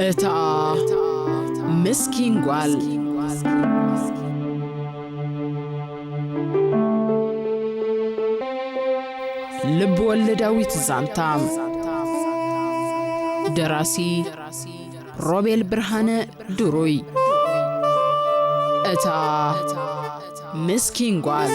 እታ ምስኪን ጓል። ልብ ወለዳዊት ዛንታ። ደራሲ ሮቤል ብርሃነ ድሩይ። እታ ምስኪን ጓል።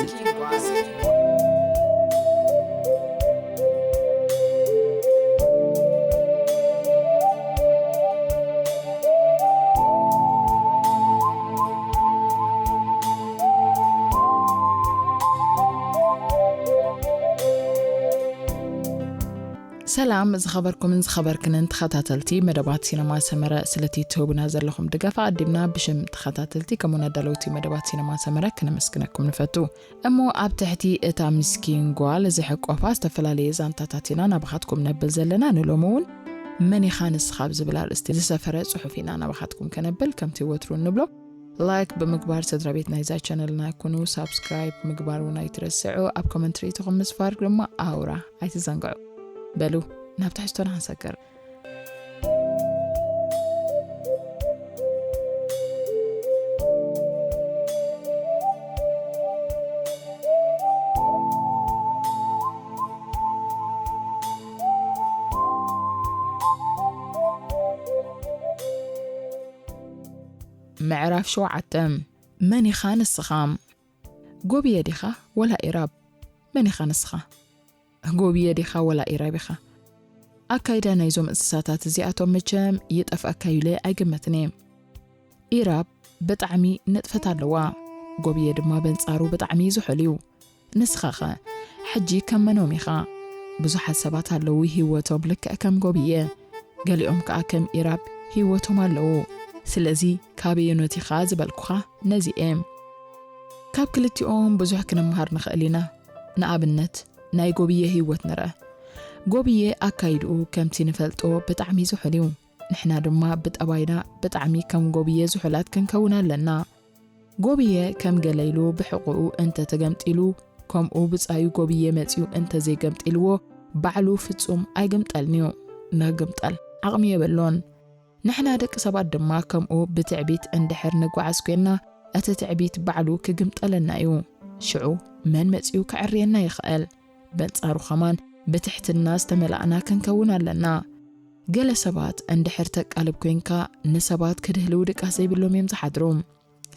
ሰላም ዝኸበርኩምን ዝኸበርክንን ተኸታተልቲ መደባት ሲነማ ሰመረ፣ ስለቲ ትህቡና ዘለኹም ድጋፍ ኣቐዲምና ብሽም ተኸታተልቲ ከምኡውን ኣዳለውቲ መደባት ሲነማ ሰመረ ክነመስግነኩም ንፈቱ። እሞ ኣብ ትሕቲ እታ ምስኪን ጓል ዝሕቆፋ ዝተፈላለየ ዛንታታት ኢና ናባኻትኩም ነብል ዘለና። ንሎሚ እውን መን ኢኻ ንስኻ ኣብ ዝብል ኣርእስቲ ዝሰፈረ ጽሑፍ ኢና ናባኻትኩም ከነብል። ከምቲ ወትሩ እንብሎ፣ ላይክ ብምግባር ስድራ ቤት ናይዛ ቻነልና ኩኑ፣ ሳብስክራይብ ምግባር እውን ኣይትረስዑ። ኣብ ኮመንት ርእይቶኹም ምስፋር ድማ ኣውራ ኣይትዘንግዑ። በሉ ናብ ትሕዝቶና ክንሰግር። ምዕራፍ ሸውዓተ። መን ኢኻ ንስኻ? ጎብየ ዲኻ ወላ ኢራብ? መን ኢኻ ንስኻ? ጎብየ ዲኻ ወላ ኢራብ ኢኻ? ኣካይዳ ናይዞም እንስሳታት እዚኣቶም መቸም ይጠፍኣካ ኢለ ኣይግመትን እየ። ኢራብ ብጣዕሚ ንጥፈት ኣለዋ። ጎብየ ድማ በንጻሩ ብጣዕሚ እዩ ዝሑል እዩ። ንስኻኸ ሕጂ ከም መኖም ኢኻ? ብዙሓት ሰባት ኣለዉ ህይወቶም ልክዕ ከም ጎብየ፣ ገሊኦም ከኣ ከም ኢራብ ህይወቶም ኣለዉ። ስለዚ ካበየኖት ኢኻ ዝበልኩኻ ነዚ እየ። ካብ ክልቲኦም ብዙሕ ክንመሃር ንኽእል ኢና። ንኣብነት ናይ ጎብየ ህይወት ንርአ። ጎብየ ኣካይድኡ ከምቲ ንፈልጦ ብጣዕሚ ዝሑል እዩ። ንሕና ድማ ብጠባይና ብጣዕሚ ከም ጎብየ ዝሑላት ክንከውን ኣለና። ጎብየ ከም ገለ ኢሉ ብሕቑኡ እንተ ተገምጢሉ፣ ከምኡ ብጻዩ ጎብየ መጺኡ እንተ ዘይገምጢልዎ፣ ባዕሉ ፍጹም ኣይግምጠልን'ዩ። ንኽግምጠል ዓቕሚ የብሉን። ንሕና ደቂ ሰባት ድማ ከምኡ ብትዕቢት እንድሕር ንጓዓዝ ኮይንና፣ እቲ ትዕቢት ባዕሉ ክግምጠለና እዩ። ሽዑ መን መጺኡ ከዕርየና ይኽእል? በንጻሩ ኸማን ብትሕትና ዝተመላእና ክንከውን ኣለና። ገለ ሰባት እንድሕር ተቃልብ ኮይንካ፣ ንሰባት ክድህልው ድቃስ ዘይብሎም እዮም ዝሓድሩ።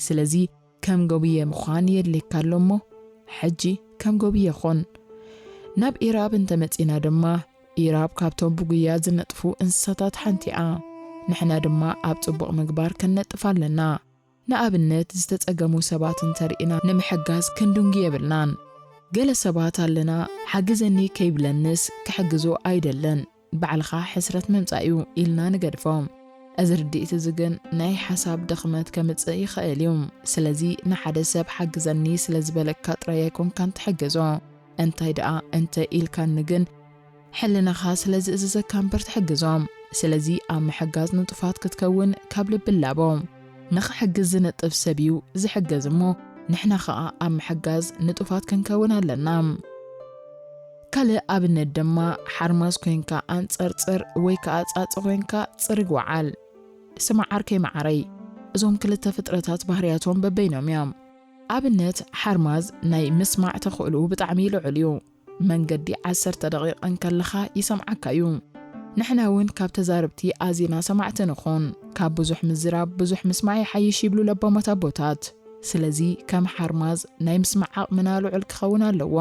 ስለዚ ከም ጎብየ ምዃን የድልየካ ኣሎ እሞ፣ ሕጂ ከም ጎብየ ኹን። ናብ ኢራብ እንተመጺና ድማ፣ ኢራብ ካብቶም ብጉያ ዝነጥፉ እንስሳታት ሓንቲ እያ። ንሕና ድማ ኣብ ጽቡቕ ምግባር ክንነጥፍ ኣለና። ንኣብነት፣ ዝተጸገሙ ሰባት እንተርኢና ንምሕጋዝ ክንድንጉ የብልናን። ገለ ሰባት ኣለና፣ ሓግዘኒ ከይብለንስ ክሕግዞ ኣይደልን፣ ባዕልኻ ሕስረት ምምጻእ እዩ ኢልና ንገድፎ። እዚ ርድኢት እዚ ግን ናይ ሓሳብ ድኽመት ከምጽእ ይኽእል እዩ። ስለዚ ንሓደ ሰብ ሓግዘኒ ስለ ዝበለካ ጥራይ ኣይኮንካን ትሕግዞ። እንታይ ደኣ እንተ ኢልካኒ ግን ሕልናኻ ስለ ዝእዝዘካ እምበር ትሕግዞ። ስለዚ ኣብ ምሕጋዝ ንጡፋት ክትከውን ካብ ልቢ ላቦ። ንኽሕግዝ ዝነጥፍ ሰብ እዩ ዝሕገዝ እሞ ንሕና ኸኣ ኣብ ምሕጋዝ ንጡፋት ክንከውን ኣለና። ካልእ ኣብነት ድማ ሓርማዝ ኮይንካ ኣንጸርጽር ወይ ከኣ ጻጸ ኮይንካ ጽርግ ወዓል። ስማዕ ዓርከይ መዓረይ፣ እዞም ክልተ ፍጥረታት ባህርያቶም በበይኖም እዮም። ኣብነት ሓርማዝ ናይ ምስማዕ ተኽእልኡ ብጣዕሚ ልዑል እዩ። መንገዲ ዓሰርተ ደቂቕ እንከለኻ ይሰምዓካ እዩ። ንሕና እውን ካብ ተዛረብቲ ኣዚና ሰማዕቲ ንኹን። ካብ ብዙሕ ምዝራብ ብዙሕ ምስማዕ ይሓይሽ ይብሉ ለባማት ኣቦታት። ስለዚ ከም ሓርማዝ ናይ ምስማዕ ዓቕምና ልዑል ክኸውን ኣለዎ።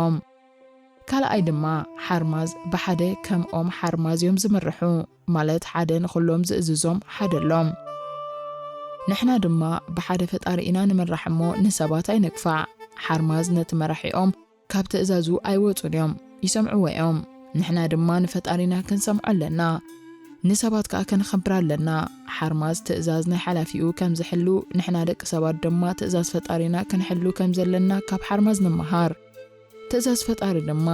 ካልኣይ ድማ ሓርማዝ ብሓደ ከም ኦም ሓርማዝ እዮም ዝምርሑ፣ ማለት ሓደ ንኹሎም ዝእዝዞም ሓደ ኣሎም። ንሕና ድማ ብሓደ ፈጣሪ ኢና ንምራሕ እሞ ንሰባት ኣይነግፋዕ። ሓርማዝ ነቲ መራሒኦም ካብ ትእዛዙ ኣይወጹን እዮም፣ ይሰምዕዎ እዮም። ንሕና ድማ ንፈጣሪና ክንሰምዖ ኣለና፣ ንሰባት ከኣ ከነኽብር ኣለና። ሓርማዝ ትእዛዝ ናይ ሓላፊኡ ከም ዝሕሉ፣ ንሕና ደቂ ሰባት ድማ ትእዛዝ ፈጣሪና ክንሕሉ ከም ዘለና ካብ ሓርማዝ ንምሃር። ትእዛዝ ፈጣሪ ድማ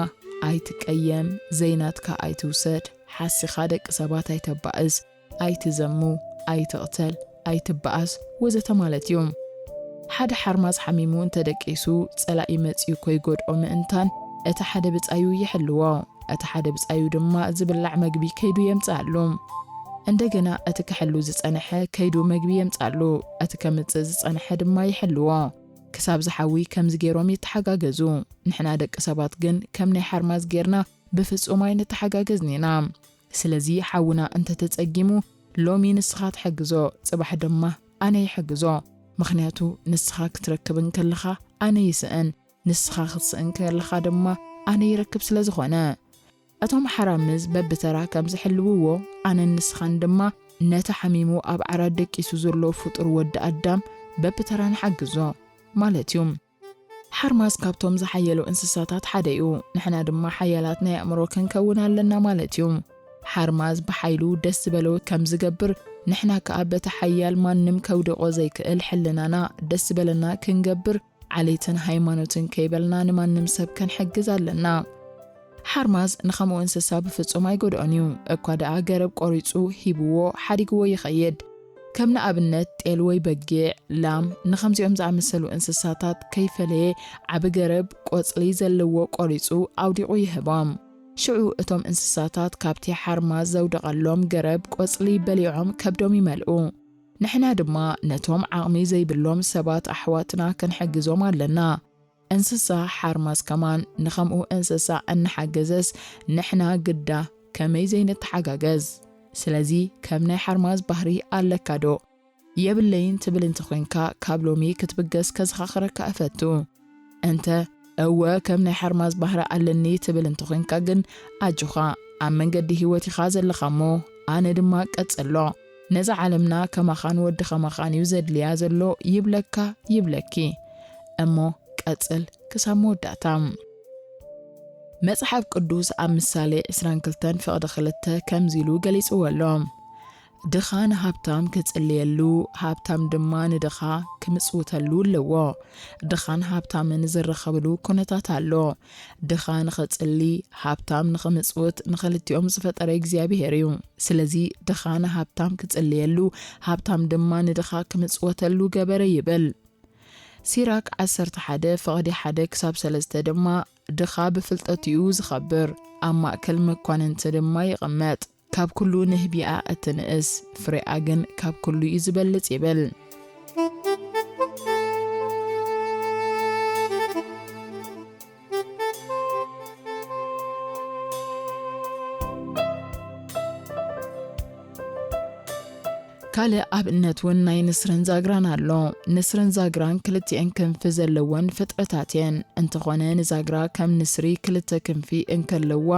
ኣይትቀየም፣ ዘይናትካ ኣይትውሰድ፣ ሓሲኻ ደቂ ሰባት ኣይተባእስ፣ ኣይትዘሙ፣ ኣይትቕተል፣ ኣይትበኣስ ወዘተ ማለት እዩ። ሓደ ሓርማዝ ሓሚሙ እንተደቂሱ፣ ጸላኢ መጺኡ ከይጎድኦ ምእንታን እቲ ሓደ ብጻዩ ይሕልዎ፣ እቲ ሓደ ብጻዩ ድማ ዝብላዕ መግቢ ከይዱ የምጽኣሉ። እንደገና እቲ ክሕሉ ዝጸንሐ ከይዱ መግቢ የምጻሉ፣ እቲ ከምጽእ ዝጸንሐ ድማ ይሕልዎ። ክሳብ ዝሓዊ ከምዚ ገይሮም ይተሓጋገዙ። ንሕና ደቂ ሰባት ግን ከም ናይ ሓርማዝ ጌርና ብፍጹም ኣይንተሓጋገዝን ኢና። ስለዚ ሓውና እንተተጸጊሙ፣ ሎሚ ንስኻ ትሕግዞ፣ ጽባሕ ድማ ኣነ ይሕግዞ። ምኽንያቱ ንስኻ ክትረክብ እንከለኻ ኣነ ይስእን፣ ንስኻ ክትስእን ከለኻ ድማ ኣነ ይረክብ ስለ ዝኾነ። እቶም ሓራምዝ በብተራ ከም ዝሕልውዎ፣ ኣነን ንስኻን ድማ ነቲ ሓሚሙ ኣብ ዓራት ደቂሱ ዘሎ ፍጡር ወዲ ኣዳም በብተራ ንሓግዞ ማለት እዩ። ሓርማዝ ካብቶም ዝሓየሉ እንስሳታት ሓደ እዩ። ንሕና ድማ ሓያላት ናይ ኣእምሮ ክንከውን ኣለና ማለት እዩ። ሓርማዝ ብሓይሉ ደስ ዝበሎ ከም ዝገብር፣ ንሕና ከኣ በቲ ሓያል ማንም ከውድቖ ዘይክእል ሕልናና ደስ ዝበለና ክንገብር፣ ዓሌትን ሃይማኖትን ከይበልና ንማንም ሰብ ከንሕግዝ ኣለና። ሓርማዝ ንኸምኡ እንስሳ ብፍጹም ኣይጎድኦን እዩ። እኳ ደኣ ገረብ ቆሪጹ ሂብዎ፣ ሓዲግዎ ይኸይድ። ከም ንኣብነት ጤል ወይ በጊዕ፣ ላም፣ ንኸምዚኦም ዝኣመሰሉ እንስሳታት ከይፈለየ ዓቢ ገረብ ቆጽሊ ዘለዎ ቆሪጹ ኣውዲቑ ይህቦም። ሽዑ እቶም እንስሳታት ካብቲ ሓርማዝ ዘውደቐሎም ገረብ ቆጽሊ በሊዖም ከብዶም ይመልኡ። ንሕና ድማ ነቶም ዓቕሚ ዘይብሎም ሰባት ኣሕዋትና ክንሕግዞም ኣለና። እንስሳ ሓርማዝ ከማን ንኸምኡ እንስሳ እናሓገዘስ ንሕና ግዳ ከመይ ዘይንተሓጋገዝ? ስለዚ ከም ናይ ሓርማዝ ባህሪ ኣለካ ዶ? የብለይን ትብል እንተኾይንካ ካብ ሎሚ ክትብገስ ከዘኻኽረካ እፈቱ። እንተ እወ ከም ናይ ሓርማዝ ባህሪ ኣለኒ ትብል እንተኾይንካ ግን ኣጆኻ ኣብ መንገዲ ህይወት ኢኻ ዘለኻ እሞ ኣነ ድማ ቀጽሎ። ነዛ ዓለምና ከማኻን ወዲ ከማኻን እዩ ዘድልያ ዘሎ ይብለካ ይብለኪ። እሞ ቀጽል ክሳብ መወዳእታ። መጽሓፍ ቅዱስ ኣብ ምሳሌ ዕስራን ክልተን ፍቕዲ ክልተ ከምዚ ኢሉ ገሊጽዎ ኣሎ። ድኻ ንሃብታም ክጽልየሉ፣ ሃብታም ድማ ንድኻ ክምጽውተሉ ኣለዎ። ድኻን ሃብታምን ዝራኸብሉ ኩነታት ኣሎ። ድኻ ንኽጽሊ፣ ሃብታም ንኽምጽውት ንኽልቲኦም ዝፈጠረ እግዚኣብሄር እዩ። ስለዚ ድኻ ንሃብታም ክጽልየሉ፣ ሃብታም ድማ ንድኻ ክምጽወተሉ ገበረ ይብል። ሲራክ ዓሰርተ ሓደ ፍቕዲ ሓደ ክሳብ ሰለስተ ድማ ድኻ ብፍልጠቱ እዩ ዝኸብር፣ ኣብ ማእከል መኳንንቲ ድማ ይቕመጥ። ካብ ኩሉ ንህቢኣ እትንእስ፣ ፍሬኣ ግን ካብ ኩሉ እዩ ዝበልጽ ይብል። ካልእ ኣብነት እውን ናይ ንስርን ዛግራን ኣሎ። ንስርን ዛግራን ክልቲኤን ክንፊ ዘለወን ፍጥረታት እየን። እንተኾነ ንዛግራ ከም ንስሪ ክልተ ክንፊ እንከለዋ፣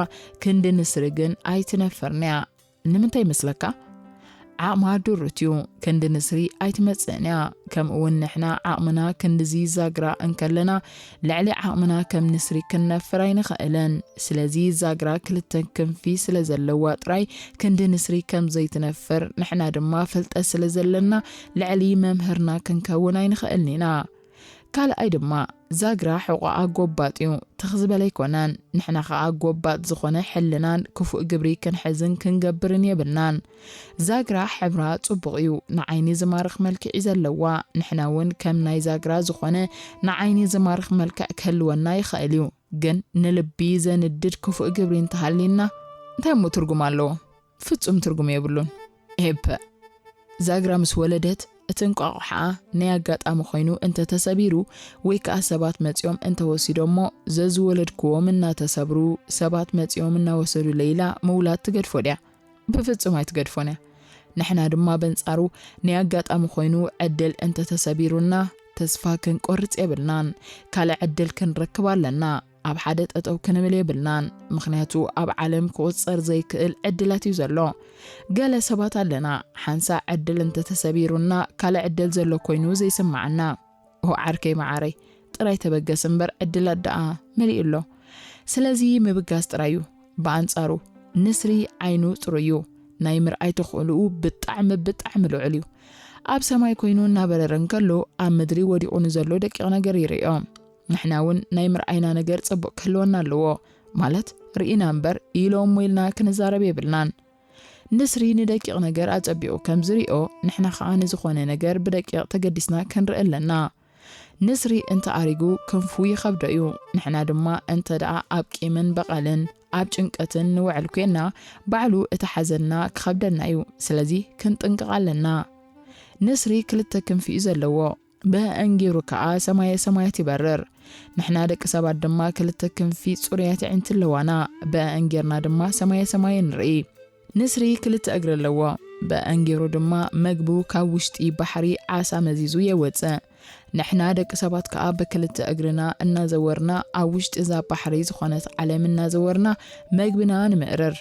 ክንዲ ንስሪ ግን ኣይትነፍርን እያ። ንምንታይ ይመስለካ? ዓቕማ ድሩት እዩ። ክንዲ ንስሪ ኣይትመጽእን እያ። ከምኡ እውን ንሕና ዓቕምና ክንድዚ ዛግራ እንከለና፣ ልዕሊ ዓቕምና ከም ንስሪ ክንነፍር ኣይንኽእልን። ስለዚ ዛግራ ክልተ ክንፊ ስለ ዘለዋ ጥራይ ክንዲ ንስሪ ከም ዘይትነፍር፣ ንሕና ድማ ፍልጠት ስለ ዘለና ልዕሊ መምህርና ክንከውን ኣይንኽእልን ኢና። ካልኣይ ድማ ዛግራ ሕቖኣ ጎባጥ እዩ፣ ትኽ ዝበለ ኣይኮነን። ንሕና ኸኣ ጎባጥ ዝኾነ ሕልናን ክፉእ ግብሪ ክንሕዝን ክንገብርን የብልናን። ዛግራ ሕብራ ጽቡቕ እዩ፣ ንዓይኒ ዝማርኽ መልክዕ እዩ ዘለዋ። ንሕና እውን ከም ናይ ዛግራ ዝኾነ ንዓይኒ ዝማርኽ መልክዕ ክህልወና ይኽእል እዩ፣ ግን ንልቢ ዘንድድ ክፉእ ግብሪ እንተሃልዩና እንታይ እሞ ትርጉም ኣለዎ? ፍጹም ትርጉም የብሉን። ኤፐ። ዛግራ ምስ ወለደት፣ እቲ እንቋቑሖኣ ናይ ኣጋጣሚ ኮይኑ እንተ ተሰቢሩ፣ ወይ ከኣ ሰባት መጺኦም እንተ ወሲዶሞ፣ ዘዝወለድክዎም እናተሰብሩ፣ ሰባት መጺኦም እናወሰዱለይ ኢላ ምውላድ ትገድፎ ድያ? ብፍጹም ኣይትገድፎን እያ። ንሕና ድማ በንጻሩ፣ ናይ ኣጋጣሚ ኮይኑ ዕድል እንተ ተሰቢሩና፣ ተስፋ ክንቆርጽ የብልናን። ካልእ ዕድል ክንረክብ ኣለና። ኣብ ሓደ ጠጠው ክንብል የብልናን። ምኽንያቱ ኣብ ዓለም ክቑጸር ዘይክእል ዕድላት እዩ ዘሎ። ገለ ሰባት ኣለና፣ ሓንሳእ ዕድል እንተተሰቢሩና፣ ካልእ ዕድል ዘሎ ኮይኑ ዘይስምዓና። ኦ ዓርከይ መዓረይ፣ ጥራይ ተበገስ እምበር ዕድላት ደኣ መሊኡ ኣሎ። ስለዚ ምብጋስ ጥራይ እዩ። ብኣንጻሩ፣ ንስሪ ዓይኑ ጽሩይ እዩ። ናይ ምርኣይ ተኽእልኡ ብጣዕሚ፣ ብጣዕሚ ልዑል እዩ። ኣብ ሰማይ ኮይኑ እናበረረ እንከሎ፣ ኣብ ምድሪ ወዲቑ ንዘሎ ደቂቕ ነገር ይርእዮ። ንሕና እውን ናይ ምርኣይና ነገር ጽቡቕ ክህልወና ኣለዎ። ማለት፣ ርኢና እምበር፣ ኢሎ እሞ ኢልና ክንዛረብ የብልናን። ንስሪ ንደቂቕ ነገር ኣጸቢቑ ከም ዝርእዮ፣ ንሕና ኸኣ ንዝኾነ ነገር ብደቂቕ ተገዲስና ክንርኢ ኣለና። ንስሪ እንተ ኣሪጉ ክንፉ ይኸብዶ እዩ። ንሕና ድማ እንተ ደኣ ኣብ ቂምን በቐልን ኣብ ጭንቀትን ንውዕል ኮይና፣ ባዕሉ እቲ ሓዘንና ክኸብደና እዩ። ስለዚ ክንጥንቀቕ ኣለና። ንስሪ ክልተ ክንፊ እዩ ዘለዎ። በአንጊሩ ከኣ ሰማየ ሰማያት ይበርር። ንሕና ደቂ ሰባት ድማ ክልተ ክንፊ ጽሩያት ኣዒንቲ ኣለዋና። በአንጊርና ድማ ሰማየ ሰማይ ንርኢ። ንስሪ ክልተ እግሪ ኣለዎ። በአንጊሩ ድማ መግቡ ካብ ውሽጢ ባሕሪ ዓሳ መዚዙ የወጽእ። ንሕና ደቂ ሰባት ከኣ ብክልተ እግርና እናዘወርና ኣብ ውሽጢ እዛ ባሕሪ ዝኾነት ዓለም እናዘወርና መግብና ንምእርር።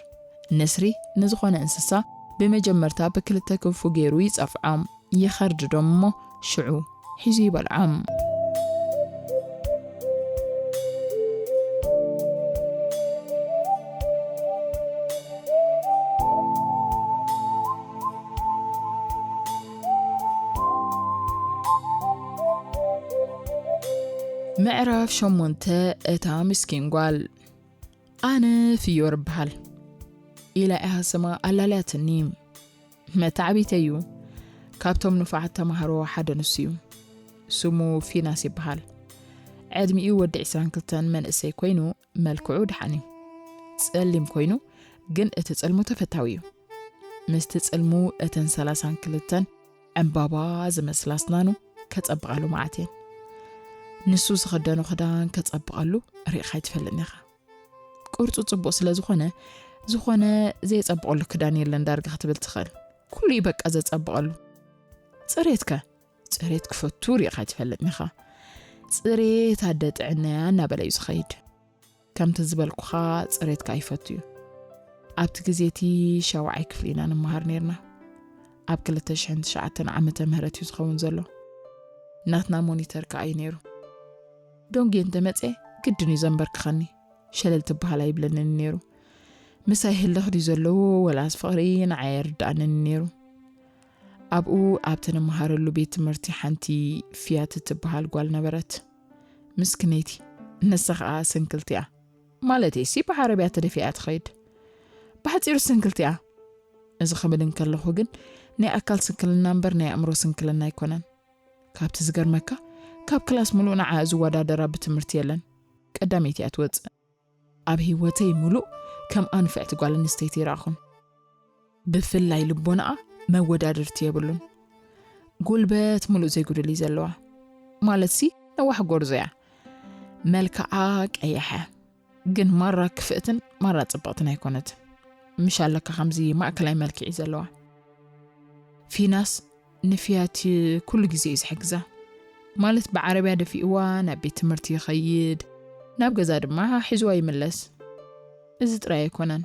ንስሪ ንዝኾነ እንስሳ ብመጀመርታ ብክልተ ክንፉ ገይሩ ይጸፍዖም፣ ይኸርድዶም እሞ ሽዑ ሒዙ ይበልዖም። ምዕራፍ ሸሞንተ። እታ ምስኪን ጓል። ኣነ ፍዮር እበሃል ኢላ እያ ስማ ኣላልያትኒ። መተዓቢተይ እዩ። ካብቶም ንፉዓት ተማሃሮ ሓደ ንሱ እዩ። ስሙ ፊናስ ይበሃል። ዕድሚኡ ወዲ ዕስራን ክልተን መንእሰይ ኮይኑ፣ መልክዑ ደሓን እዩ። ጸሊም ኮይኑ ግን እቲ ጽልሙ ተፈታዊ እዩ። ምስቲ ጽልሙ እተን ሰላሳን ክልተን ዕምባባ ዝመስላ ኣስናኑ ከጸብቓሉ መዓት እየን። ንሱ ዝኽደኖ ክዳን ከጸብቐሉ ርኢኻ ኣይትፈልጥን ኢኻ። ቅርጹ ጽቡቕ ስለ ዝኾነ፣ ዝኾነ ዘየጸብቐሉ ክዳን የለን ዳርጋ ክትብል ትኽእል። ኩሉ እዩ በቃ ዘጸብቐሉ። ጽሬትከ? ጽሬት ክፈቱ ርኢኻ ኣይትፈልጥን ኢኻ። ጽሬት ኣደ ጥዕናያ እናበለ እዩ ዝኸይድ። ከምቲ ዝበልኩኻ ጽሬት ከኣ ይፈቱ እዩ። ኣብቲ ግዜ እቲ ሻውዓይ ክፍሊ ኢና ንመሃር ነይርና። ኣብ ክልተ ሽሕን ትሽዓተን ዓመተ ምህረት እዩ ዝኸውን ዘሎ። ናትና ሞኒተር ከኣ እዩ ነይሩ። ደንጉየ እንተመጸ ግድን እዩ ዘንበርክኸኒ። ሸለል ትበሃል ኣይብለንን ነይሩ። ምሳይ ህልኽ ድዩ ዘለዎ ወላስ ፍቕሪ ንዓይ ኣይርድኣንን ነይሩ። ኣብኡ ኣብቲ ንመሃረሉ ቤት ትምህርቲ ሓንቲ ፊያት እትበሃል ጓል ነበረት። ምስክነይቲ፣ ንሳ ኸኣ ስንክልቲ እያ። ማለተይሲ ብዓረብያ ተደፊኣ እያ ትኸይድ። ብሓጺሩ ስንክልቲ እያ። እዚ ክብል እንከለኹ ግን ናይ ኣካል ስንክልና እምበር ናይ ኣእምሮ ስንክልና ኣይኮነን። ካብቲ ዝገርመካ፣ ካብ ክላስ ምሉእ ንዓኣ ዝወዳደራ ብትምህርቲ የለን። ቀዳመይቲ እያ ትወጽእ። ኣብ ህይወተይ ምሉእ ከምኣ ንፍዕቲ ጓል ኣንስተይቲ ይረኣኹን። ብፍላይ ልቦናኣ መወዳድርቲ የብሉን። ጉልበት ምሉእ ዘይጉድል እዩ ዘለዋ። ማለትሲ ነዋሕ ጎርዞ እያ። መልክዓ ቀያሕ እያ። ግን ማራ ክፍእትን ማራ ጽብቕትን ኣይኮነትን። ምሽ ኣለካ ከምዚ ማእከላይ መልክዕ እዩ ዘለዋ። ፊናስ ንፍያት ኩሉ ግዜ እዩ ዝሕግዛ። ማለት ብዓረብያ ደፊእዋ ናብ ቤት ትምህርቲ ይኸይድ፣ ናብ ገዛ ድማ ሒዝዋ ይምለስ። እዚ ጥራይ ኣይኮነን።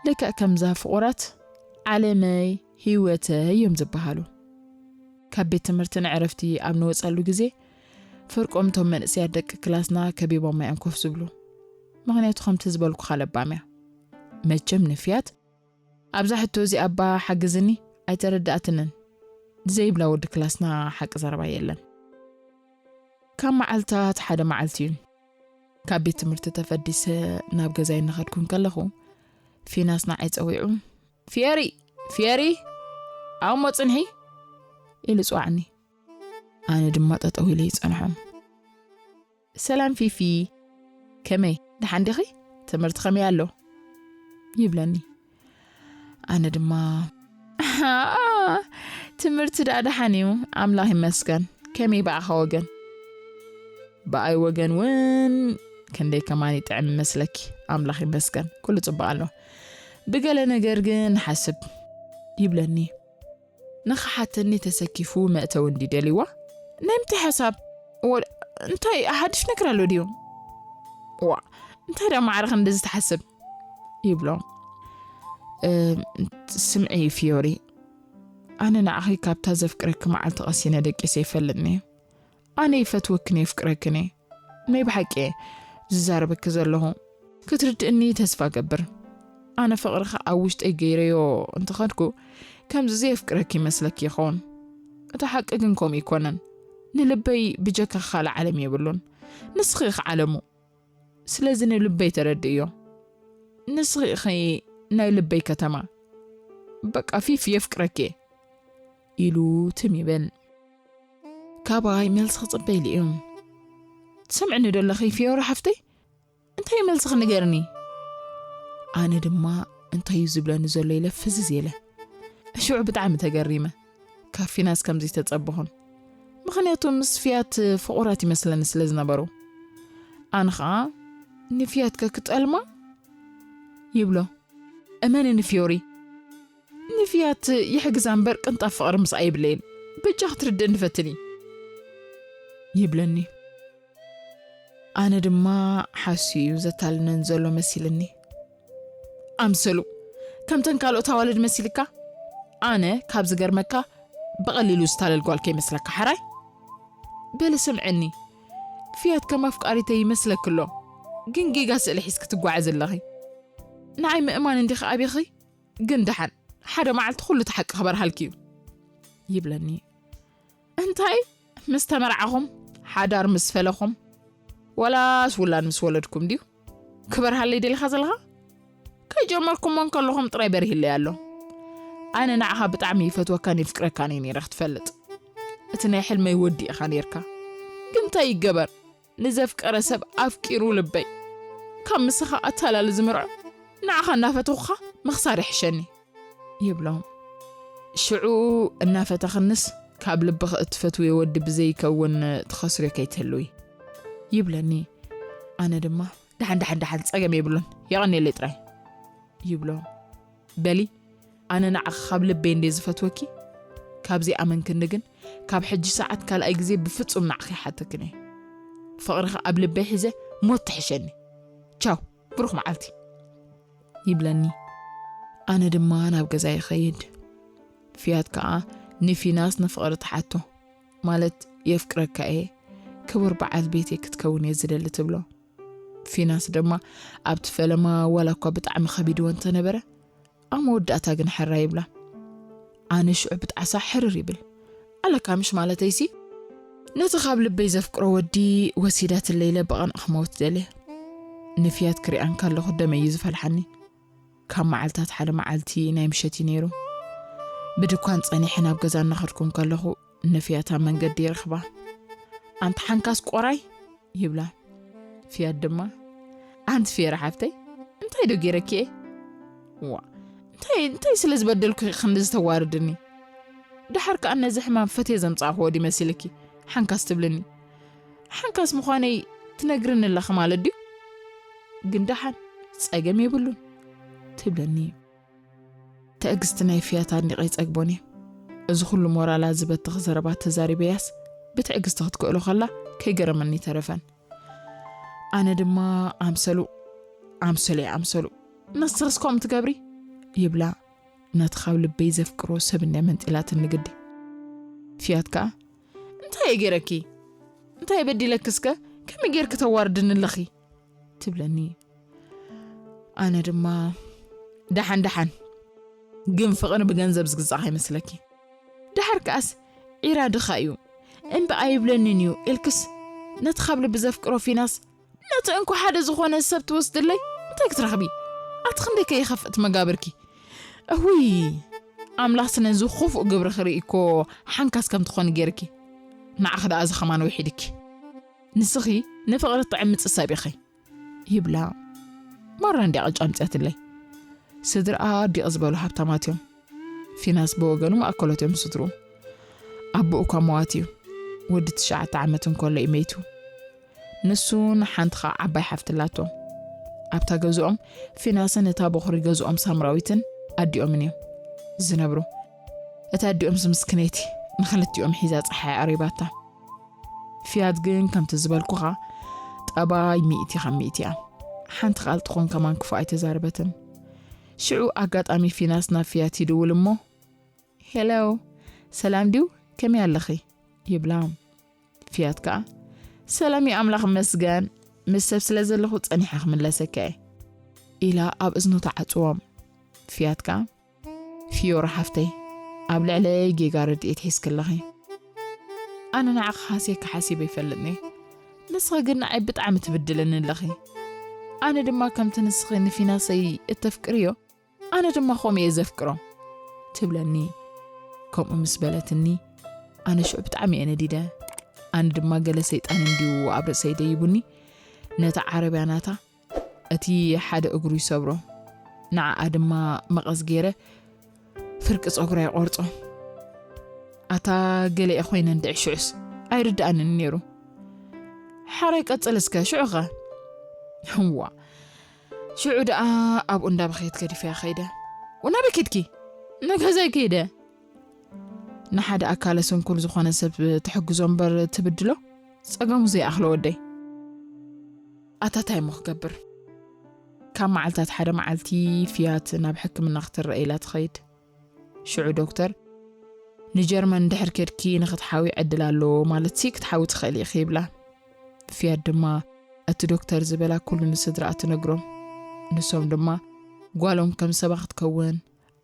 ልክዕ ከምዛ ፍቑራት ዓለመይ ህይወተይ እዮም ዝበሃሉ። ካብ ቤት ትምህርቲ ንዕረፍቲ ኣብ ንወጸሉ ግዜ ፍርቆም እቶም መንእሰያት ደቂ ክላስና ከቢቦማ እዮም ኮፍ ዝብሉ። ምኽንያቱ ከምቲ ዝበልኩኻ ለባም እያ። መቸም ንፍያት ኣብዛ ሕቶ እዚኣ እባ ሓግዝኒ ኣይተረድኣትንን ዘይብላ ወዲ ክላስና ሓቂ ዘረባ የለን። ካብ መዓልታት ሓደ መዓልቲ እዩ። ካብ ቤት ትምህርቲ ተፈዲሰ ናብ ገዛይ እናኸድኩ እንከለኹ ፊናስ ንዓይ ጸዊዑ፣ "ፊየሪ፣ ፊየሪ፣ ኣብሞ ጽንሒ" ኢሉ ጸዋዕኒ። ኣነ ድማ ጠጠው ኢለ ይጸንሖ። "ሰላም ፊፊ፣ ከመይ? ደሓን ዲኺ? ትምህርቲ ከመይ ኣሎ?" ይብለኒ። ኣነ ድማ፣ "ኣሃ፣ ትምህርቲ ደኣ ደሓን እዩ፣ ኣምላኽ ይመስገን። ከመይ ብኣኻ ወገን?" "ብኣይ ወገን እውን ክንደይ ከማን ይጥዕም ይመስለኪ፣ ኣምላኽ ይመስገን፣ ኩሉ ጽቡቕ ኣሎ። ብገለ ነገር ግን ንሓስብ" ይብለኒ። ንኽሓተኒ ተሰኪፉ መእተዊ እንዲ ደልይዋ፣ "ናይ ምንታይ ሓሳብ? ወ-፣ እንታይ ሓድሽ ነገር ኣሎ ድዩ?" "ዋ፣ እንታይ ደኣ ማዕረ ክንድዚ ትሓስብ?" ይብሎ። "እ፣ ስምዒ ፊዮሪ፣ ኣነ ንዓኺ ካብታ ዘፍቅረኪ መዓልቲ ቀሲነ ደቂሰ ይፈልጥኒ። ኣነ ይፈትወክን የፍቅረክን እየ። ናይ ብሓቂ እየ ዝዛረበኪ ዘለኹ። ክትርድእኒ ተስፋ እገብር። ኣነ ፍቕርኻ ኣብ ውሽጠይ ገይረዮ እንተኸድኩ፣ ከምዚ ዘየፍቅረኪ ይመስለኪ ይኸውን። እቲ ሓቂ ግን ከምኡ ኣይኮነን። ንልበይ ብጀካ ካልእ ዓለም የብሉን። ንስኺ ኢኺ ዓለሙ። ስለዚ ንልበይ ተረድእዮ። ንስኺ ኢኺ ናይ ልበይ ከተማ። በቃ ፊፊ የፍቅረኪ እየ" ኢሉ ትም ይብል። ካባይ መልሲ ክጽበ ኢሉ እዩ። ትሰምዕኒ ዶ ኣለኺ ፊዮሪ ሓፍተይ? እንታይ እዩ መልስኺ ንገርኒ? ኣነ ድማ እንታይ እዩ ዝብለኒ ዘሎ ኢለ ፍዝዝ ኢለ። ሽዑ ብጣዕሚ ተገሪመ። ካብ ፊናስ ከምዚ ተጸበኹን። ምኽንያቱ ምስ ፍያት ፍቑራት ይመስለኒ ስለ ዝነበሩ። ኣነ ኸኣ ንፍያትከ ክጠልማ? ይብሎ። እመንኒ ፊዮሪ፣ ንፍያት ይሕግዛ እምበር ቅንጣብ ፍቕሪ ምስኣ የብለይን። በጃ ክትርድእኒ ፈትኒ። ይብለኒ። ኣነ ድማ ሓስዩ እዩ ዘታልነን ዘሎ መሲልኒ። ኣምሰሉ፣ ከምተን ካልኦት ኣዋልድ መሲልካ? ኣነ ካብ ዝገርመካ ብቐሊሉ ዝታለል ጓል ከይመስለካ ሓራይ? በሊ ስምዕኒ፣ ፍያት ከም ኣፍቃሪተይ ይመስለኪ ኣሎ፣ ግን ጌጋ ስእሊ ሒዝኪ ትጓዓዚ ኣለኺ። ንዓይ ምእማን እንዲኺ ኣብኺ፣ ግን ደሓን ሓደ መዓልቲ ኩሉ እቲ ሓቂ ክበርሃልኪ እዩ። ይብለኒ። እንታይ ምስ ተመርዓኹም፣ ሓዳር ምስ ፈለኹም፣ ወላስ ውላድ ምስ ወለድኩም ድዩ ክበርሃለይ ደሊኻ ዘለኻ? ከይጀመርኩሞ እንከለኹም ጥራይ በርሂለይ ኣሎ። ኣነ ንዓኻ ብጣዕሚ ይፈትወካን ይፍቅረካን እየ ነይረ ክትፈልጥ። እቲ ናይ ሕልመይ ወዲ ኢኻ ነይርካ። ግን እንታይ ይገበር? ንዘፍቀረ ሰብ ኣፍቂሩ ልበይ። ካብ ምሳኻ ኣታላሊ ዝምርዖ ንዓኻ እናፈተኹኻ ምኽሳር ይሕሸኒ። ይብሎ። ሽዑ እናፈተኽንስ ካብ ልብኺ እትፈትውዮ ወዲ ብዘይከውን ትኸስርዮ ከይትህልዊ። ይብለኒ። ኣነ ድማ ደሓን፣ ደሓን፣ ደሓን፣ ጸገም የብሉን፣ የቐንየለይ ጥራይ። ይብሎ። በሊ፣ ኣነ ንዓኺ ካብ ልበይ እንድየ ዝፈትወኪ፣ ካብ ዘይኣመንክኒ ግን ካብ ሕጂ ሰዓት ካልኣይ ግዜ ብፍጹም ንዓኺ ይሓተክን እየ። ፍቕርኺ ኣብ ልበይ ሒዘ ሞት ትሕሸኒ። ቻው፣ ብሩኽ መዓልቲ። ይብለኒ። ኣነ ድማ ናብ ገዛ ይኸይድ። ፍያት ከኣ ንፊናስ ንፍቕሪ ትሓቶ፣ ማለት የፍቅረካ እየ፣ ክቡር በዓል ቤተይ ክትከውን እየ ዝደሊ ትብሎ። ፊናስ ድማ ኣብቲ ፈለማ ዋላ እኳ ብጣዕሚ ከቢድዎ እንተነበረ፣ ኣብ መወዳእታ ግን ሕራይ ይብላ። ኣነ ሽዑ ብጣዕሳ ሕርር ይብል። ኣለካ ምሽ ማለተይሲ፣ ነቲ ካብ ልበይ ዘፍቅሮ ወዲ ወሲዳትለይ ኢለ ብቐንእ ክመውት ደልየ። ንፍያት ክሪኣን ከለኹ ደመይ እዩ ዝፈልሓኒ። ካብ መዓልታት ሓደ መዓልቲ ናይ ምሸት እዩ ነይሩ። ብድኳን ጸኒሐ ናብ ገዛ እናኸድኩ እንከለኹ ንፍያት ኣብ መንገዲ ይረኽባ። ኣንቲ ሓንካስ ቆራይ ይብላ። ፍያት ድማ፣ ኣንቲ ፍየራ ሓፍተይ፣ እንታይ ዶ ገይረኪ እየ? ዋ፣ እንታይ፣ እንታይ ስለ ዝበደልኩ ኢኺ ክንድዚ ተዋርድኒ? ደሓር ከኣ ነዚ ሕማም ፈትየ ዘምጻእክዎ ድዩ መሲልኪ ሓንካስ ትብልኒ? ሓንካስ ምዃነይ ትነግርኒ ኣለኺ ማለት ድዩ? ግን ደሓን ጸገም የብሉን ትብለኒ። ትዕግስቲ ናይ ፍያት ኣድኒቐ ኣይጸግቦን እየ። እዚ ኩሉ ሞራላ ዝበትኽ ዘረባ ተዛሪበያስ ብትዕግስቲ ክትክእሎ ከላ ከይገረመኒ ተረፈን። ኣነ ድማ ኣምሰሉ፣ ኣምሰሉ እየ ኣምሰሉ። ንስኽስ ከምኡ ትገብሪ? ይብላ ነቲ ካብ ልበይ ዘፍቅሮ ሰብ እንድያ መንጢላትኒ ግዲ። ፍያት ከኣ፣ እንታይ እየ ገይረኪ? እንታይ በዲለኪ እስከ? ከመይ ጌርኪ ተዋርድኒ ኣለኺ? ትብለኒ። ኣነ ድማ፣ ደሓን ደሓን፣ ግን ፍቕሪ ብገንዘብ ዝግዛእ ከይመስለኪ። ደሓር ከኣስ ዒራ ድኻ እዩ። እምቢ ኣይብለንን እዩ ኢልክስ ነቲ ካብ ልቢ ዘፍቅሮ ፊናስ ነቲ እንኮ ሓደ ዝኾነ ሰብ ትወስድለይ እንታይ ክትረኽቢ? ኣቲ ክንደይ ከይኸፍእ እቲ መጋብርኪ። እሁይ፣ ኣምላኽ ስነዚ ክፉእ ግብሪ ክርኢ እኮ ሓንካስ ከም ትኾኒ ጌርኪ። ንዓኺ ደኣ እዚ ኸማን ውሒድኪ። ንስኺ ንፍቕሪ ትዕምጺ ሰብ ኢኺ። ይብላ። ማራ እንድያ ቅጫ ኣምጺኣትለይ። ስድራኣ ዲቕ ዝበሉ ሃብታማት እዮም። ፊናስ ብወገኑ ማእከሎት እዮም ስድርኡ። ኣቦኡ እኳ መዋት እዩ። ወዲ ትሽዓተ ዓመት እንከሎ እዩ መይቱ። ንሱን ሓንቲ ኸዓ ዓባይ ሓፍቲ ኣላቶ። ኣብታ ገዝኦም ፊናስን እታ በኹሪ ገዝኦም ሳምራዊትን ኣዲኦምን እዮም ዝነብሩ። እታ ኣዲኦምስ ምስክነይቲ ንኽልቲኦም ሒዛ ጸሓይ ኣቕሪባታ። ፍያት ግን ከምቲ ዝበልኩኻ ጠባይ ሚእቲ ካብ ሚእቲ እያ። ሓንቲ ቃል ትኹን ከማን ክፉእ ኣይተዛረበትን። ሽዑ ኣጋጣሚ ፊናስ ናብ ፍያት ይድውል እሞ፣ ሄሎ፣ ሰላም ድዩ? ከመይ ኣለኺ? ይብላ። ፍያት ከኣ፣ ሰላም እዩ ኣምላኽ ይመስገን፣ ምስ ሰብ ስለ ዘለኹ ጸኒሐ ክምለሰካ እየ፣ ኢላ ኣብ እዝኑ ትዓጽዎ። ፍያት ከኣ፣ ፊዮሪ ሓፍተይ፣ ኣብ ልዕለይ ጌጋ ርድኢት ሒዝኪ ኣለኺ። ኣነ ንዓኺ ሃስየኪ ሓሲበ ኣይፈልጥን እየ። ንስኺ ግን ንዓይ ብጣዕሚ ትብድልኒ ኣለኺ። ኣነ ድማ ከምቲ ንስኺ ንፊናሰይ እተፍቅርዮ፣ ኣነ ድማ ከምኡ እየ ዘፍቅሮ። ትብለኒ። ከምኡ ምስ በለትኒ፣ ኣነ ሽዑ ብጣዕሚ እየ ነዲደ። ኣነ ድማ ገለ ሰይጣን እንድዩ ኣብ ርእሰይ ደይቡኒ፣ ነታ ዓረብያ ናታ እቲ ሓደ እግሩ ይሰብሮ፣ ንዓኣ ድማ መቐስ ገይረ ፍርቂ ጸጉራ ይቖርጾ። ኣታ ገለየ ኮይነ እንድዒ ሽዑስ ኣይርድኣንን ነይሩ። ሓራይ ቀጽል እስከ ሽዑኸ? እዋ ሽዑ ደኣ ኣብኡ እንዳበኸየት ገዲፈያ ኸይደ። ወናበይ ኬድኪ? ንገዛይ ከይደ። ንሓደ ኣካለ ስንኩል ዝኾነ ሰብ ትሕግዞ እምበር ትብድሎ ጸገሙ ዘይኣኽሎ ወደይ። ኣታ ታይ እሞ ክገብር? ካብ መዓልታት ሓደ መዓልቲ ፍያት ናብ ሕክምና ክትረአ ኢላ ትኸይድ። ሽዑ ዶክተር ንጀርመን እንድሕር ኬድኪ ንኽትሓዊ ዕድል ኣሎ ማለትሲ ክትሓዊ ትኽእሊ ኢኺ ይብላ። ፍያት ድማ እቲ ዶክተር ዝበላ ኩሉ ንስድራኣ ትነግሮም። ንሶም ድማ ጓሎም ከም ሰባ ክትከውን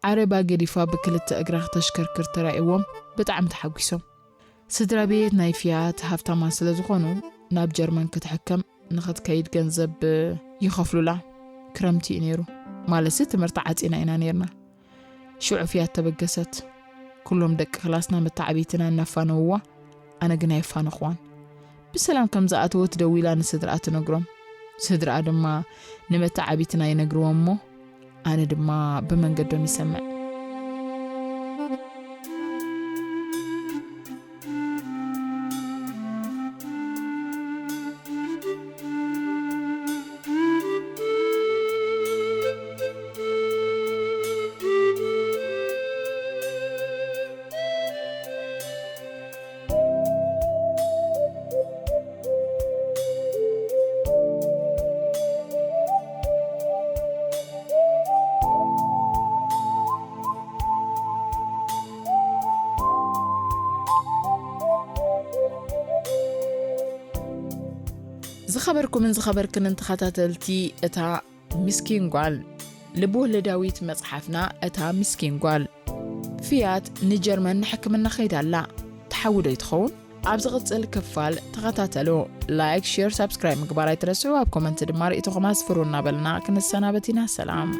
ዓረባ ገዲፋ ብክልተ እግራ ክተሽከርክር ተራእይዎም ብጣዕሚ ተሓጒሶም። ስድራ ቤት ናይ ፍያት ሃፍታማት ስለ ዝኾኑ ናብ ጀርመን ክትሕከም ንኽትከይድ ገንዘብ ይኸፍሉላ። ክረምቲ እዩ ነይሩ፣ ማለትሲ ትምህርቲ ዓጺና ኢና ነይርና። ሽዑ ፍያት ተበገሰት። ኩሎም ደቂ ክላስና መተዓብይትና እናፋነውዋ፣ ኣነ ግን ኣየፋነኽዋን። ብሰላም ከም ዝኣተወት ደዊላ ንስድራኣ ትነግሮም። ስድራኣ ድማ ንመተዓብይትና ይነግርዎም እሞ ኣነ ድማ ብመንገዶም ይሰምዕ። ዝኸበርኩምን ዝኸበርክንን ተኸታተልቲ እታ ምስኪን ጓል፣ ልብ ወለዳዊት መጽሓፍና እታ ምስኪን ጓል፣ ፍያት ንጀርመን ንሕክምና ከይዳ ኣላ። ትሓዊ ዶ ይትኸውን? ኣብ ዝቕጽል ክፋል ተኸታተሉ። ላይክ፣ ሼር፣ ሳብስክራይብ ምግባር ኣይትረስዑ። ኣብ ኮመንት ድማ ርእይቶኹም ኣስፍሩ እናበልና ክንሰናበት ኢና። ሰላም።